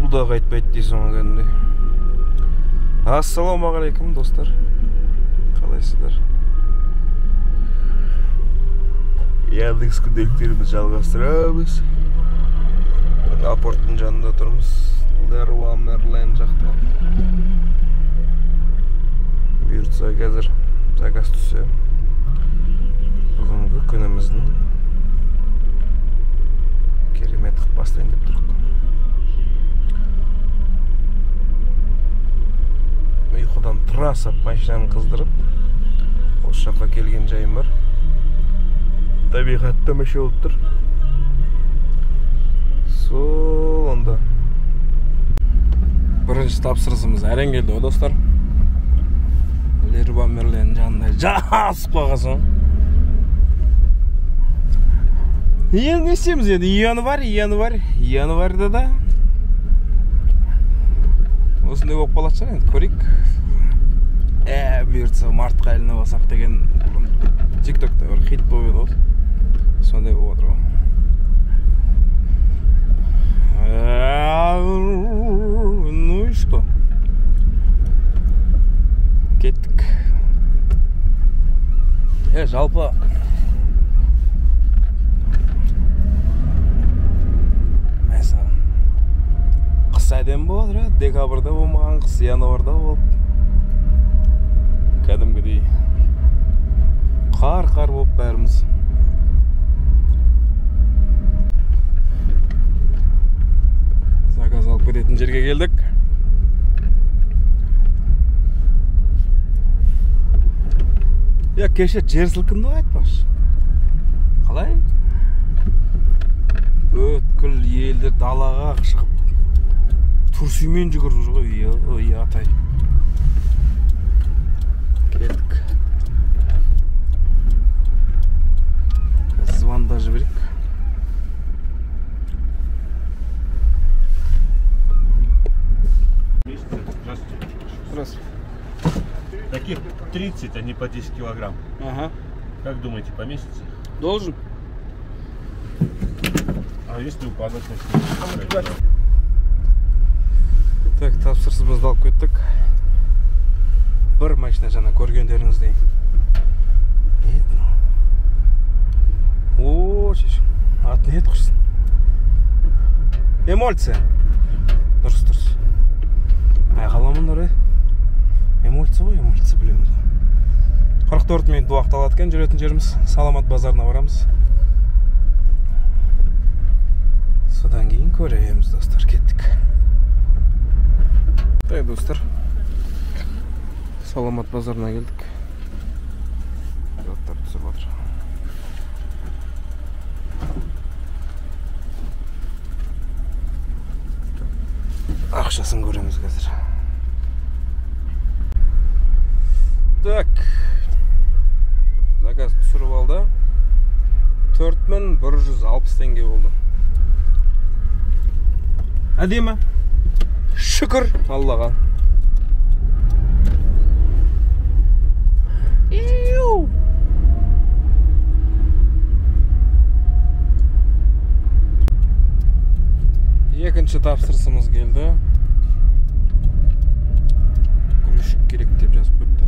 Су да қайтпайды дейсің ғой кәдімгідей. Ассалаумағалейкум, достар. Қалайсыздар? Яндекс күнделіктерімізді жалғастырамыз. Апорттың жанында тұрмыз. Леруа Мерлен жақта. Бұйыртса қазір заказ түссе, бүгінгі күніміздің керемет қылып бастайын деп тұрдық. Ұйқыдан тұра сап машинаны қыздырып, осы жаққа келген жайым бар. Табиғат тамаша болып тұр. Сол онда. Бірінші тапсырысымыз әрең келді ғой, достар. Леруа Мерленнің жанында жазып қойғансың. Енді не істейміз енді? Январь, январь, январьда да осындай болып қалатын шығар енді, көрейік. Бұйыртса мартқа ілініп алсақ деген тиктокта бір хит болып еді ғой. Сондай болып жатыр ғой. Ну и что? Кеттік. Жалпы мәссаған, қыс әдемі болып жатыр, декабрьда болмаған қыс январьда болып, кәдімгідей қар-қар болып бәріміз. Заказ алып кететін жерге келдік. Я кеше жер сілкінді ғой, айтпақшы. Қалай? Өткіл елдер далаға шығып тұрсимен жүгіріп жүр ғой. Ой, атай. Келдік. Звонда жіберейік. Здравствуйте. Здравствуйте. Таких 30, а не по 10 килограмм. Ага. Как думаете, поместится? Должен. А если упадок начнет? Так, тапсырысымызды алып кеттік. Бір машина жаңа көргендеріңіздей. Не еді мынау? О, шешім. Аты не еді құрсын? Эмульция. Дұрыс, дұрыс. Айқаламындар, Эмульция ғой, эмульция білеміз ғой. 44 минут уақыт алады екен жүретін жеріміз. Саламат базарына барамыз. Содан кейін көреміз, достар, кеттік. Так, достар. Саламат базарына келдік. Заттар түсіп жатыр. Ақшасын көреміз қазір. Так, заказ түсіріп алды. 4160 теңге болды. Әдемі. Шүкір Аллаға. Екінші тапсырысымыз келді. Грузчик керек деп жазып қойыпты.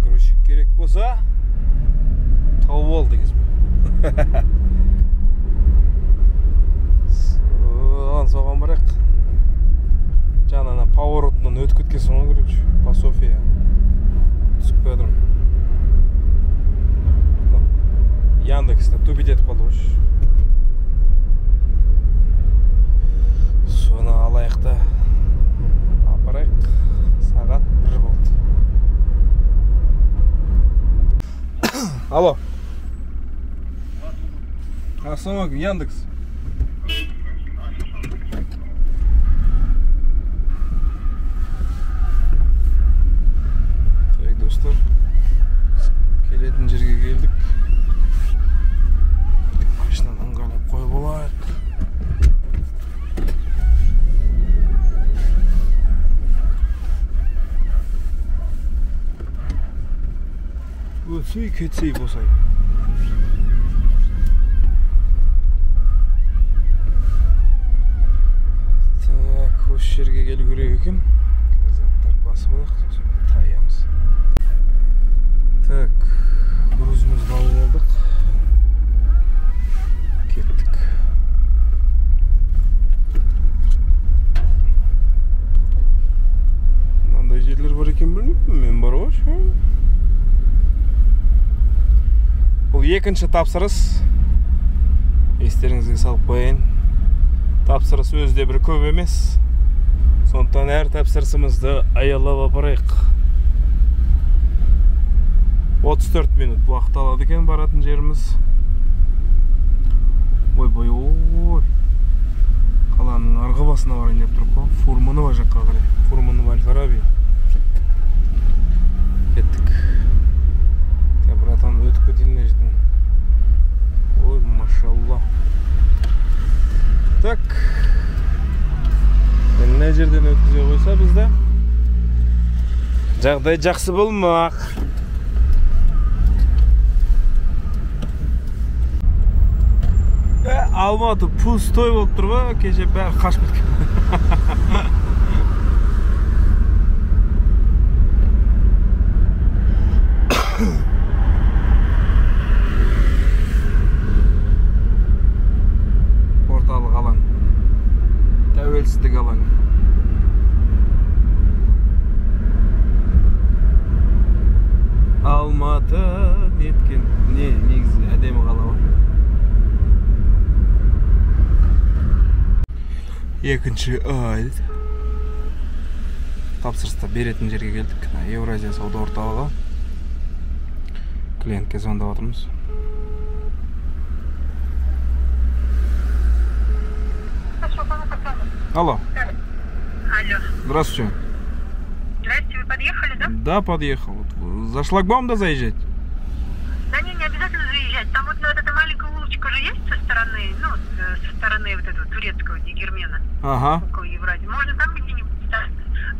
Грузчик керек болса, тауып ал дегенсіз бе? Соған барайық. Жаңа ана поворотынан өтіп кеткенсің ғой, короче, по София. Түсіп келе жатырмын. Яндексте тупить етіп қалды ғой. Соны алайық та апарайық. Сағат 1 болды. Алло. Ассалаумағалейкум, Яндекс. Так, достар, келетін жерге келдік. Машинаны ыңғайлап қойып алайық. Өтсей кетсей болсай. Екінші тапсырыс. Естеріңізге салып қояйын. Тапсырыс өзі де бір көп емес. Сондықтан әр тапсырысымызды аялап апарайық. 34 минут уақыт алады екен баратын жеріміз. Ойбай, ой. Қаланың арғы басына барайын деп тұрып қой. Фурманова жаққа қарай. Фурманова Аль-Фараби. Кеттік. Та, братан, өтіп кетейін мына жерден. Ой, машалла. Так. Мына жерден өткізе қойса бізді жағдай жақсы болмақ. Алматы пустой болып тұр ғой, кеше бәрі қашып кеткен. Орталық алаң, тәуелсіздік алаңы. Алматы неткен, не негізі әдемі қала ғой. Екінші ай тапсырысты беретін жерге келдік. Евразия сауда орталығы. Клиентке звондап отырмыз. Алло. Алло. Здравствуйте. Здрасте, вы подъехали, да? Да, подъехал. За шлагбаум да заезжать? Да не, не обязательно заезжать. Там вот эта маленькая улочка же есть со стороны, ну, со стороны вот этого турецкого Дегермена. Ага. Около Евразии. Можно там где-нибудь встать.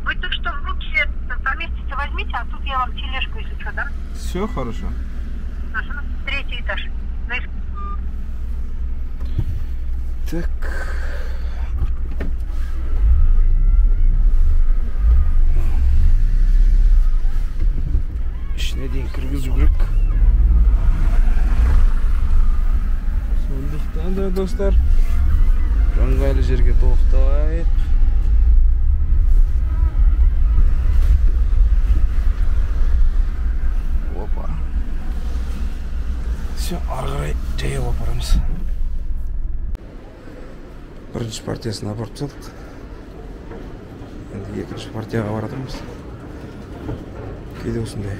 Вы тут что в руки поместится возьмите, а тут я вам тележку, если что, дам. Все хорошо. Ага. Третий этаж. Так. Ішіне дейін кіргізу керек. Сондықтан да, достар, ыңғайлы жерге тоқтайық. Опа. Все, ары қарай жаяу апарамыз. Бірінші партиясын апарып тастадық. Енді екінші партияға баратырмыз. Кейде осындай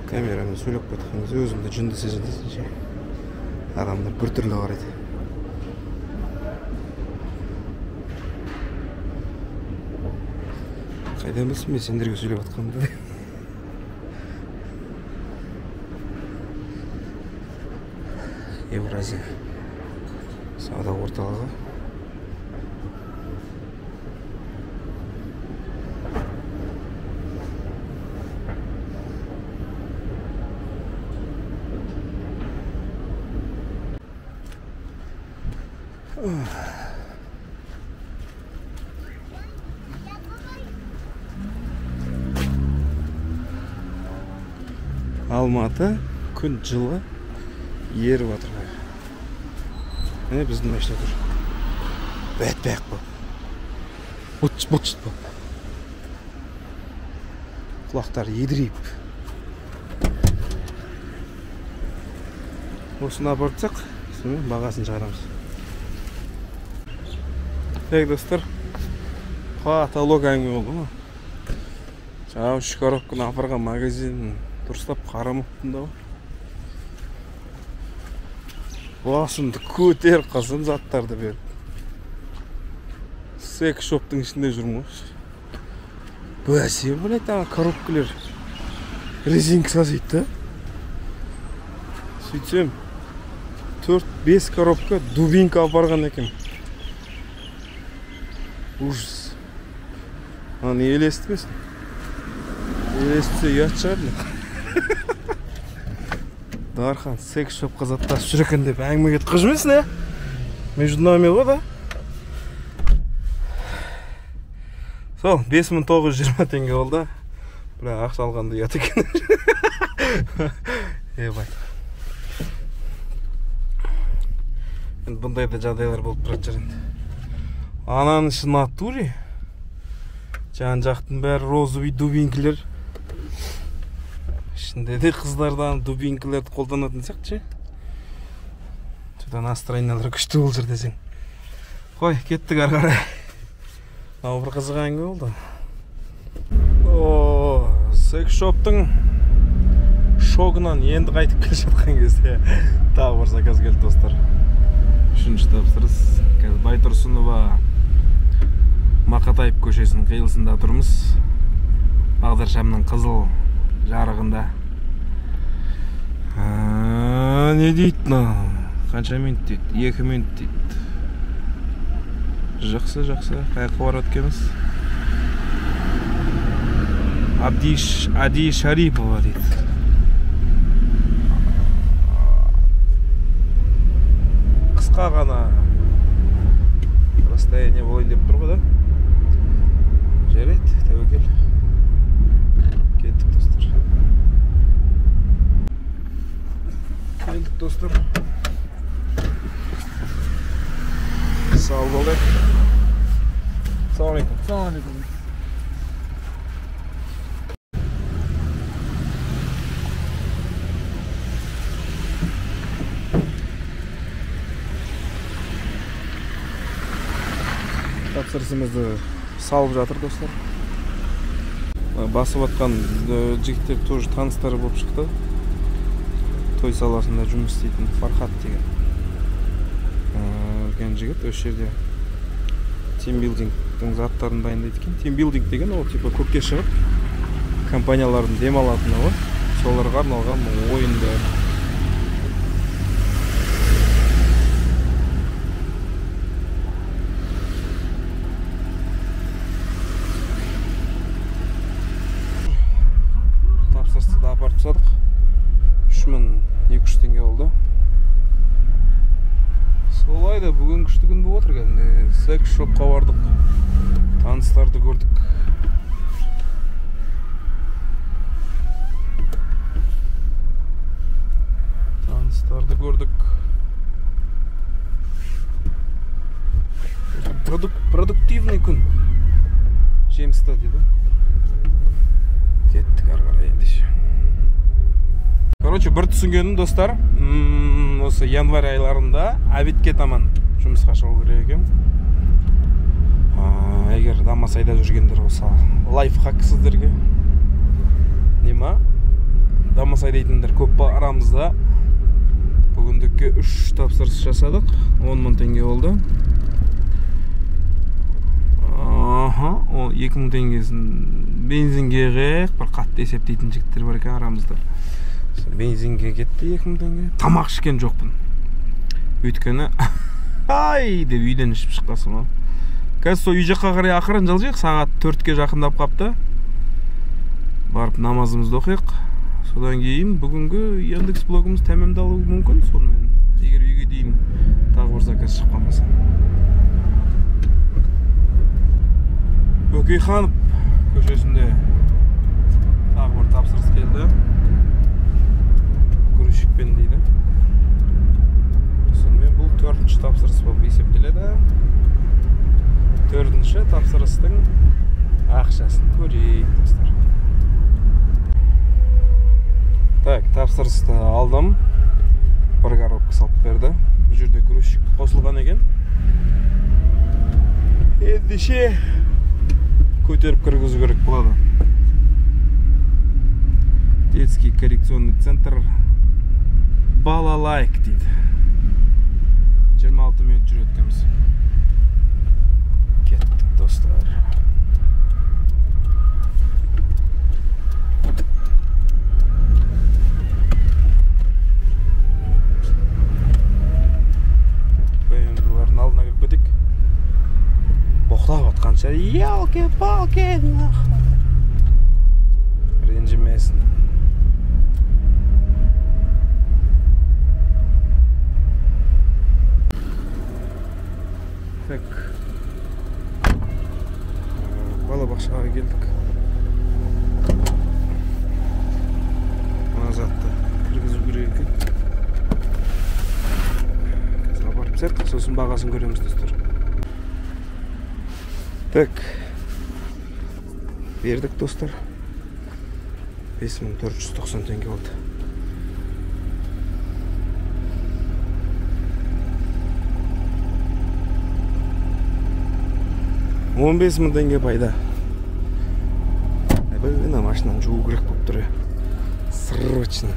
камерамен сөйлеп кеткен кезде өзімді жынды сезінесің ше. Адамдар біртүрлі қарайды. Қайдан білсін мен сендерге сөйлеп жатқанымды. Евразия сауда орталығы. Алматы күн жылы еріп жатыр. Міне біздің машина тұр. Бәт-бәк болып. Бұт-бұт болып. Құлақтары едірейіп. Осыны апарып тастақ, сонымен бағасын шығарамыз. Так, достар, потолок әңгіме болды ма? Жаңа 3 коробканы апарған магазин дұрыстап қарамаппын да. Басымды көтеріп қалсам заттарды беріп. Секс шоптың ішінде жүрмін ғой. Бәсе, блядь, ана коробкалар резинка сазайды да. Сөйтсем 4-5 коробка дубинка апарған екен. Ужас. Аны елестімесін. Елестсе ұят шығар. Дархан секс шопқа заттасып жүр екен деп әңгіме кетіп жүрмесін, ә? Между нами ғой да. Сол 5920 теңге болды. Бірақ ақша алғанда ұят екен. Ебать. Енді бұндай да жағдайлар болып тұратын шығар енді. Ананың іші натуре. Жан жақтың бәрі розовый дубинкілер. Ішінде Ішінде де қыздардан дубинкілерді қолданатын сияқты ше. Содан настроениялар күшті ол жерде сен. Қой, кеттік ары қарай. Мынау бір қызық әңгіме болды. О, секс-шоптың шогынан енді қайтып келе жатқан кезде тағы бір заказ келді, достар. Үшінші тапсырыс. Қазір Байтұрсынова Мақатаев көшесінің қиылысында тұрмыз. Бағдаршамның қызыл жарығында. Не дейді мынау? Қанша минут дейді? 2 минут дейді. Жақсы, жақсы. Қаяққа барады екенбіз? Ади Шарипова дейді. Қысқа ғана расстояние болайын деп тұр ғой да. Жарайды, тәуекел. Кеттік, достар. Келдік, достар. Сау болайық. Ассалаумағалейкум. Ассалаумағалейкум. Тапсырысымызды салып жатыр, достар. Басып атқан жігіттер тоже таныстары болып шықты. Той саласында жұмыс істейтін Фархат деген үлкен жігіт. Осы жерде тимбилдингтің заттарын дайындайды екен. Тимбилдинг деген ол типа көкке шығып компаниялардың демалатыны ғой. Соларға арналған ойындар. Тапсырысты да апарып тастадық. 3200 теңге болды. Солай да бүгін күшті күн болып отыр кәдімгі. Секс-шопқа бардық. Таныстарды көрдік. Таныстарды көрдік. Продуктивный күн. Жемісті дейді. Кеттік ары қарай ендеше. Короче, бір түсінгенім, достар, осы январь айларында обедке таман жұмысқа шығу керек екен. Егер Дамасайда жүргендер болса, лайфхак сіздерге. Нема? Дамасай дейтіндер көп па арамызда. Бүгіндікке 3 тапсырыс жасадық. 10 мың теңге болды. Аха, ол 2 мың теңгесін бензинге қиық, бір қатты есептейтін жігіттер бар екен арамызда. Бензинге кетті 2 мың теңге. Тамақ ішкен жоқпын. Өйткені ай деп үйден ішіп шыққасың ғой. Қазір сол үй жаққа қарай ақырын жылжиық. Сағат 4-ке жақындап қапты. Барып намазымызды оқиық. Содан кейін бүгінгі Яндекс блогымыз тәмамдалуы мүмкін сонымен. Егер үйге дейін тағы бір заказ шығып қалмаса. Бөкейханов көшесінде тағы бір тапсырыс келді. Грузчикпен дейді. Сонымен бұл 4-ші тапсырыс болып есептеледі. 4-ші тапсырыстың ақшасын көрейік, достар. Так, тапсырысты алдым. Бір коробка салып берді. Бұл жерде грузчик қосылған екен. Ендеше көтеріп кіргізу керек болады. Детский коррекционный центр Балалайк дейді. 26 минут жүреді екенбіз. Кеттік, достар. BMW-лардың алдына кіріп кетейік. Боқтап атқанша, елки-палки, ренжімесін. Так, балабақшаға келдік. Мына затты кіргізу керек екен. Қазір апарып тастайық, сосын бағасын көреміз, достар. Так, бердік, достар. 5490 теңге болды. 15 000 теңге пайда. Мына машинаны жуу керек болып тұр. Срочно.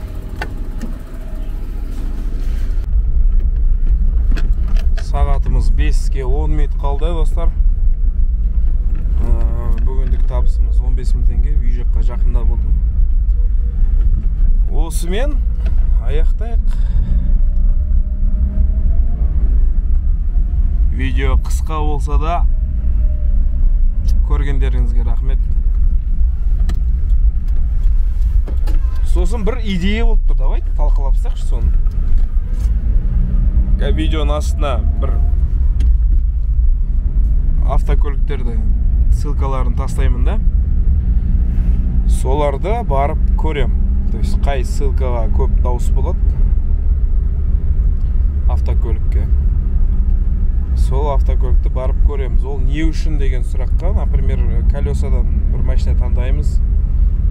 Сағатымыз 5-ке 10 минут қалды, достар. Бүгіндік табысымыз 15 000 теңге. Үй жаққа жақында болдым. Осымен аяқтайық. Видео қысқа болса да көргендеріңізге рахмет. Сосын бір идея болып тұр, давайте талқылап тастайықшы соны. Видеоның астына бір автокөліктерді ссылкаларын тастаймын да, соларды барып көрем. То есть қай ссылкаға көп дауыс болады автокөлікке, сол автокөлікті барып көреміз. Ол не үшін деген сұраққа, например, колесадан бір машина таңдаймыз,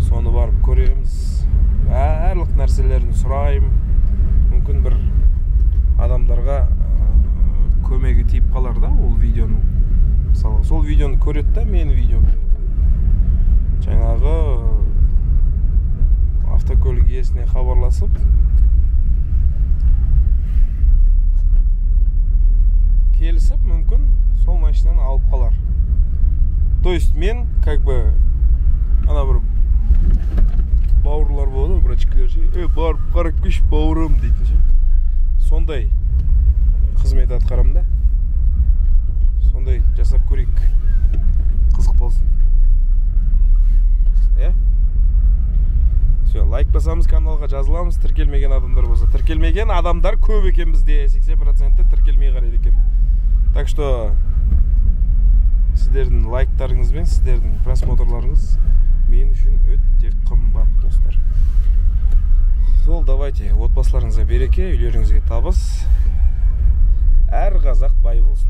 соны барып көреміз, барлық нәрселерін сұраймын. Мүмкін бір адамдарға көмегі тиіп қалар да ол видеоның. Мысалы, сол видеоны көреді да, менің видеомды жаңағы автокөлік иесіне хабарласып келісіп, мүмкін сол машинаны алып қалар. То есть мен как бы ана бір бауырлар болады ғой, братчиклер ше, барып қарап келші бауырым дейтін ше, сондай қызмет атқарамын да. Сондай жасап көрейік, қызық болсын. Иә, все, лайк басамыз, каналға жазыламыз. Тіркелмеген адамдар болса, тіркелмеген адамдар көп екен бізде, 80% тіркелмей қарайды екен. Так что сіздердің лайктарыңыз бен сіздердің просмотрларыңыз мен үшін өте қымбат, достар. Сол, давайте, отбасыларыңызға береке, үйлеріңізге табыс, әр қазақ бай болсын.